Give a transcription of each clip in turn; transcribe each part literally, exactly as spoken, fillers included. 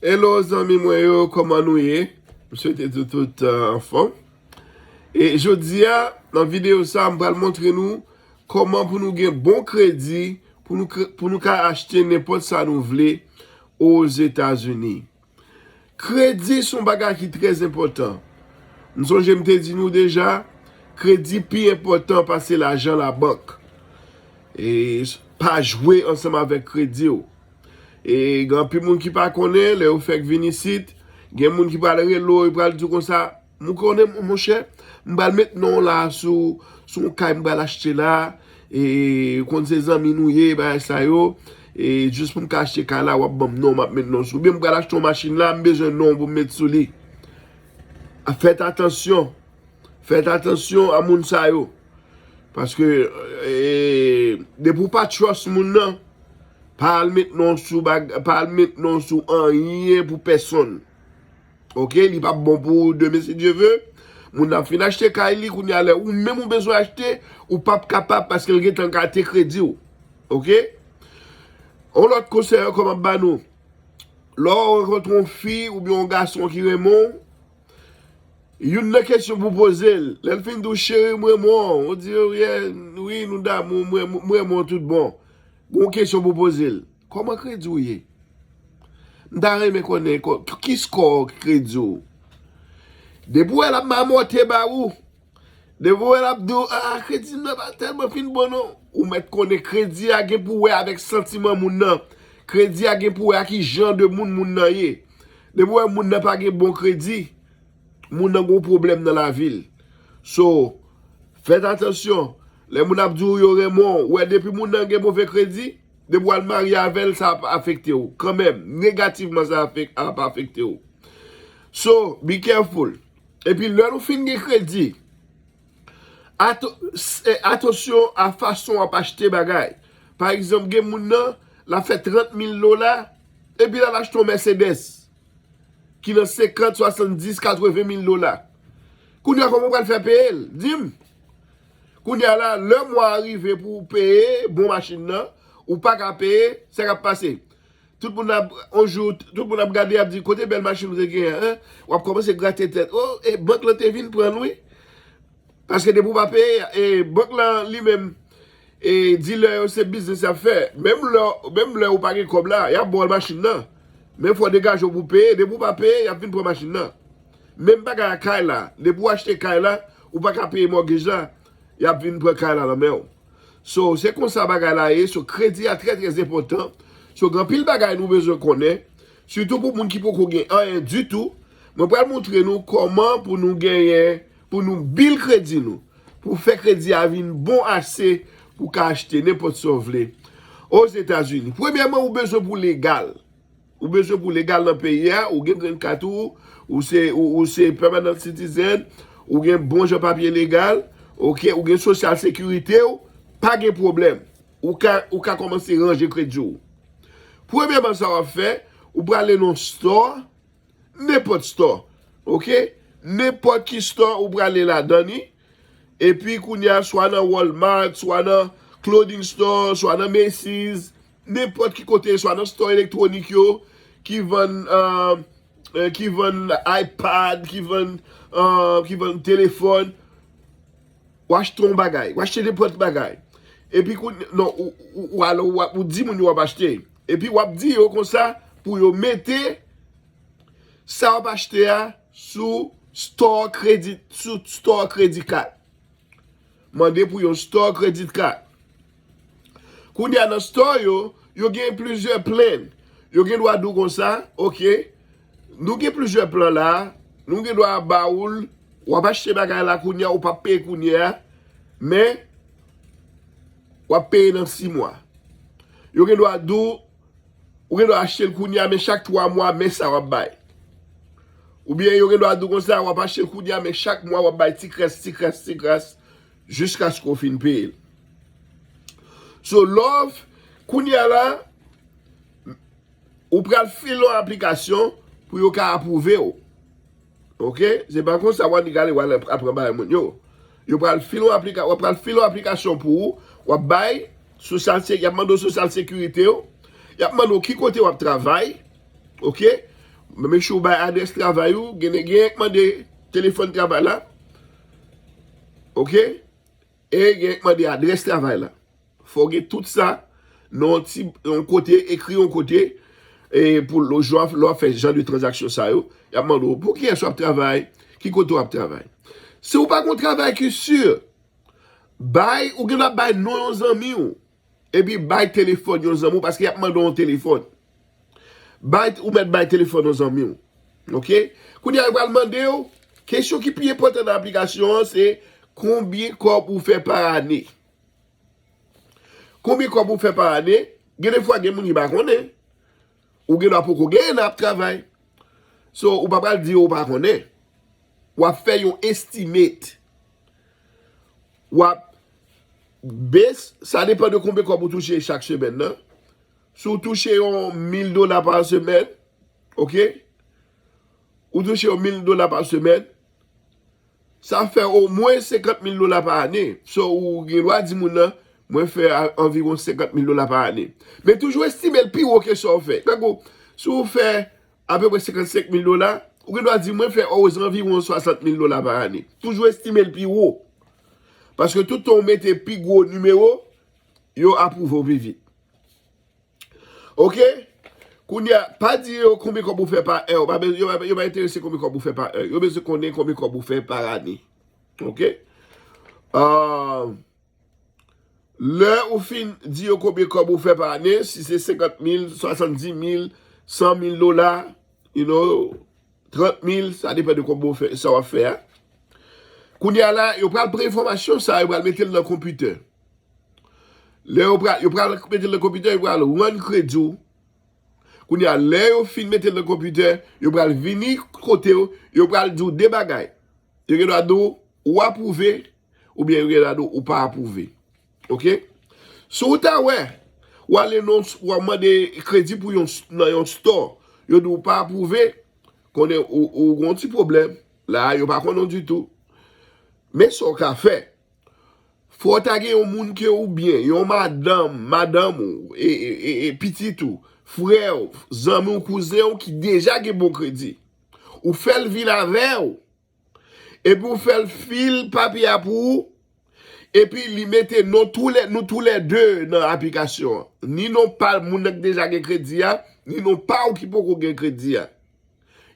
Hello zanmi mwen yo, kòman nou ye? M swete nou tout, tout, euh, anfòm. E jodi a, nan videyo sa, m pral montre nou kòman pou nou gen bon kredi, pou nou, kre- pou nou ka achte nenpòt sa nou vle Ozetazini. Kredi se yon bagay ki trè enpòtan. M sonje m te di nou deja, kredi pi enpòtan pase lajan labank. E pa jwe ansanm avèk kredi w. E gen anpil moun ki pa konnen, lè yo fèk vin isit, gen moun ki pral rele w, yo pral di w konsa, m konnen, monchè, m pral met non w la sou, sou yon kay m pral achte la, e konn se zanmi nou ye, bagay sa yo, e jis pou m ka achte kay la, w ap ban m non, m ap met non sou. Oubyen m pral achte yon machin la, m bezwen non pou m met sou li. Fèt atansyon. Fèt atansyon a moun sa yo. Paske, e, depi w pa trust moun nan, pa al met non sou bag, pa al met non sou anyen pou pèsonn. Oke, li p ap bon pou ou demen si Dye ve. Moun nan ap fin achte kay li, kounye a lè ou menm ou bezwen achte, ou p ap kapab paske l gentan gate kredi w. Oke? Yon lòt konsèy ankò m ap ba nou. Lè w rankontre yon fi oubyen yon gason ki renmen w, youn nan kesyon pou poze l, lè l fin di w cheri m renmen w, ou di, oh, yeah, wi, nou damou, m renmen w tout bon. Gon kesyon pou poze l. Kòman kredi w ye? M ta renmen konnen kò- ki skò kredi w. Depi w wè l ap mamòte ba ou, depi w wè l ap di w, ah, kredi m nan pa tèlman fin bon non. Ou mèt konnen kredi a gen pou wè avèk santiman moun nan. Kredi a gen pou wè a ki jan de moun moun nan ye. Depi w wè moun nan pa gen bon kredi, moun nan gon pwoblèm nan lavi l. So, fèt atansyon. Lè moun ap di w yo renmen w, wè depi moun nan gen move kredi, depi w al marye avè l, sa ap afekte w kanmenm. Negativman, sa afek- ap afekte w. So, be careful. Epi lè nou fin gen kredi, ato- s- e, atansyon a fason w ap achte bagay. Pa egzanp, gen moun nan, l ap fè trant mil dola, epi l al achte yon Mercedes ki nan senkant, swasanndis, katreven mil dola. Kounye a, kòman w pral fè peye l? Di m. Kounye a la, lè mwa a rive pou w peye bon machin nan, ou pa ka peye, sa k ap pase? Tout moun ap, yon jou, tout moun ap gade, ap di, kote bèl machin ou te genyen an? W ap kòmanse grate tèt. Oh, e bank lan te vin pran l, wi. Paske depi w pa peye, e bank lan li menm, e dilè yo se biznis y ap fè. Menm lè, menm lè ou pa gen kòb la, y ap ba w machin nan. Men fò w degaje w pou w peye. Depi w pa peye, y ap vin pran machin nan. Menm bagay a kay la. Depi w achte kay la, ou pa ka peye mortgage la, y ap vin pran kay la nan men w. So, se konsa bagay la ye. So, kredi a trè, trè enpòtan. So, gen anpil bagay nou bezwen konnen. Sitou pou moun ki poko gen anyen ditou. Mwen pral montre nou kòman pou nou genyen, pou nou build kredi nou. Pou fè kredi a vin bon ase pou w ka achte nenpòt sa w vle Ozetazini. Premyèman, ou bezwen pou w legal. Ou bezwen pou w legal nan peyi a, ou gen green card ou, ou se, ou, ou se permanent citizen, ou gen bon jan papye legal, oke, ou gen sosyal sekirite w, pa gen pwoblèm. Ou ka, ou ka kòmanse ranje kredi w. Premyèman, sa w ap fè, ou prale nan yon store, nenpòt store, oke? Nenpòt ki store ou prale ladan li, epi kounye a, swa nan Walmart, swa nan clothing store, swa nan Macy's, nenpòt ki kote, swa nan store elektwonik yo, ki vann, euh, euh, ki vann iPad, ki vann, euh, ki vann telefòn, w achte yon bagay, w achte nenpòt bagay. Epi kounye, non, ou, ou, ou, alò, w ap, ou di moun yo w ap achte. Epi w ap di yo konsa pou yo mete sa w ap achte a sou store credit, sou store credit card. Mande pou yon store credit card. Kounye a nan store yo, yo gen plizyè plan. Yo gen dwa di w konsa, oke, nou gen plizyè plan la, nou gen dwa ba ou l, w ap achte bagay la kounye a, ou p ap peye kounye a, men w ap peye nan sis mwa. Yo gen dwa di w, ou gen dwa achte l kounye a, men chak twa mwa, men sa w ap bay. Oubyen yo gen dwa di w konsa, w ap achte l kounye a, men chak mwa w ap bay ti krès, ti krès, ti krès, jiskaske w fin peye l. So, love, kounye a la, ou pral file yon aplikasyon pou yo ka apwouve w. Oke? Se pa konsa w annik ale w al ap pran bagay moun yo. Yo pral file yon aplika-, w ap pral file yon aplikasyon pou ou, w ap bay sosyal se-, y ap mande w sosyal sekirite w, y ap mande w ki kote w ap travay, oke? Men make sure w bay adrès travay ou, gen gen k mande telefòn travay la. Oke? E gen k mande adrès travay la. Fò w gen tout sa nan yon ti yon kote, ekri yon kote, e pou lè w ap fè jan de tranzaksyon sa yo, y ap mande w pou kiyès w ap travay, ki kote w ap travay. Si w pa gon travay ki si, bay, ou gen dwa bay non yon zanmi w, epi bay telefòn yon zanmi w, paske y ap mande w yon telefòn. Bay, ou mèt bay telefòn yon zanmi w. Oke? Kounye a, yo pral mande w, kesyon ki pi enpòtan nan aplikasyon an, se konbyen kòb ou fè pa ane. Konbyen kòb ou fè pa ane? Gen de fwa, gen moun ki pa konnen. Ou gen dwa poko genyen nan ap travay. So, ou pa pral di yo ou pa konnen. W ap fè yon estimate. W ap base, sa depann de konbyen kòb ou touche chak semèn nan. Si w touche yon mil dola pa semèn, oke? Ou touche yon mil dola pa semèn, sa fè omwen senkant mil dola pa ane. So, ou gen dwa di moun nan, mwen fè a- anviwon senkant mil dola pa ane. Men toujou estime l pi wo ke sa w fè. Tankou, si w fè apeprè senkannsenk mil dola, ou gen dwa di mwen fè ozanviwon swasant mil dola pa ane. Toujou estime l pi wo. Paske tout tan w mete pi gwo nimewo, yo apwouve w pi vit. Oke? Kounye a, pa di yo konbyen kòb ou fè pa è. Yo pa, yo pa, yo pa enterese konbyen kòb ou fè pa è. Yo bezwen konnen konbyen kòb ou fè pa ane. Oke? Ah, lè ou fin di yo konbyen kòb ou fè pa ane, si se senkant mil, swasanndis mil, san mil dola, you know, trant mil, sa depann de konbyen ou fè, sa w ap fè a. Kounye a la, yo pral pran enfòmasyon sa, yo pral mete l nan konpitè. Lè yo pral, yo pral mete l nan konpitè, yo pral rann kredi w. Kounye a, lè yo fin mete l nan konpitè, yo pral vini kote w, yo pral di w de bagay. Yo gen dwa di w ou apwouve, oubyen yo gen dwa di w ou pa apwouve. Oke? Si w ta wè, w ale nan, w ap mande kredi pou yon, nan yon store, yo di w pa apwouve, konnen ou, ou gen yon ti pwoblèm. La, yo pa konnen w ditou. Men sa w ka fè. Fò w ta gen yon moun ke ou byen, yon madanm, madanm ou, e, e, e, e pitit ou, frè w, zanmi w, kouzen w ki deja gen bon kredi. Ou fè l vin avè w. Epi ou fè l fil papye a pou ou. Epi li mete non toulè, nou toulède nan aplikasyon an. Ni non pa moun nan ki deja gen kredi a, ni non pa ou ki poko gen kredi a.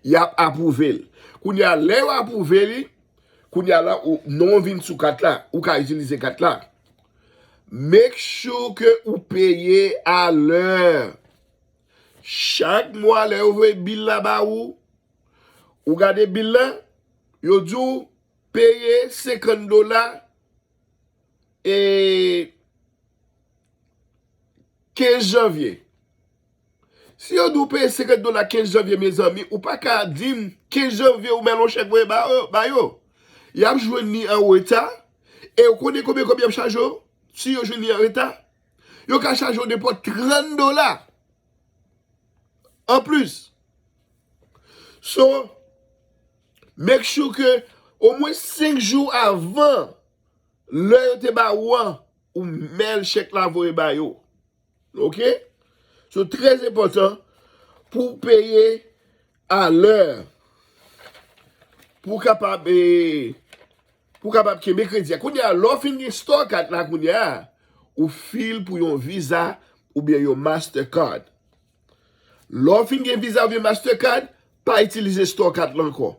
Y ap apwouve l. Kounye a, lè yo apwouve li, kounye a la, ou, non w vin sou kat la, ou ka itilize kat la. Make sure ke ou peye a lè. Chak mwa, lè yo voye bil la ba ou, ou gade bil la, yo di w peye senkant dola, e kenz janvye. Si yo di w peye senkant dola kenz janvye, mezanmi, ou pa ka di m kenz janvye ou mèt yon chèk voye ba yo, ba yo. Y ap jwenn li an reta, e ou konnen konbyen kòb y ap chaje w? Si yo jwenn li an reta, yo ka chaje w nenpòt trant dola anplis. So, make sure ke omwen senk jou avan lè yo te ba ou an, ou mèt chèk la voye ba yo. Oke? So, trè enpòtan pou w peye a lè. Pou w kapab, e, pou w kapab kenbe kredi a. Kounye a, lè w fin gen Store Card la kounye a, ou fil pou yon Visa oubyen yon Mastercard. Lè w fin gen Visa oubyen Mastercard, pa itilize Store Card la ankò.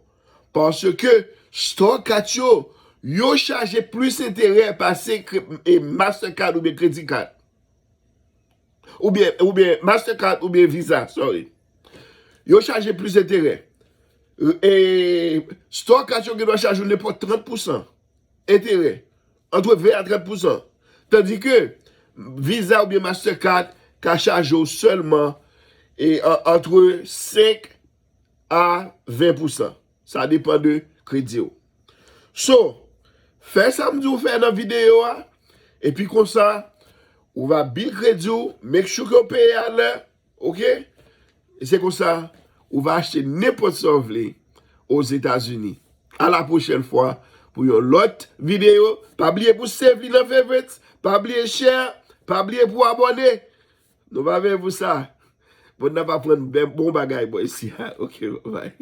Paske Store Card yo, yo chaje plis enterè pase kre- e Mastercard oubyen Credit Card. Oubyen, oubyen Mastercard oubyen Visa, sorry. Yo chaje plis enterè. E, Store Card yo gen dwa chaje w nenpòt trant pousan enterè. Antre ven a trant pousan. Tandike Visa oubyen Mastercard ka chaje w sèlman e, an- antre senk a ven pousan. Sa depann de kredi w. So, fè sa m di w fè nan videyo a, epi konsa, ou va bil kredi w, make sure ke w peye a lè, oke? E se konsa, ou va achte nenpòt sa w vle Ozetazini. A la pwochèn fwa pou yon lòt videyo. Pa bliye pou save li nan favorites, pa bliye share, pa bliye pou abòne. Nou pa vle pou sa. Bon, n ap aprann bèl bon bagay bò isi a. Ok, bye.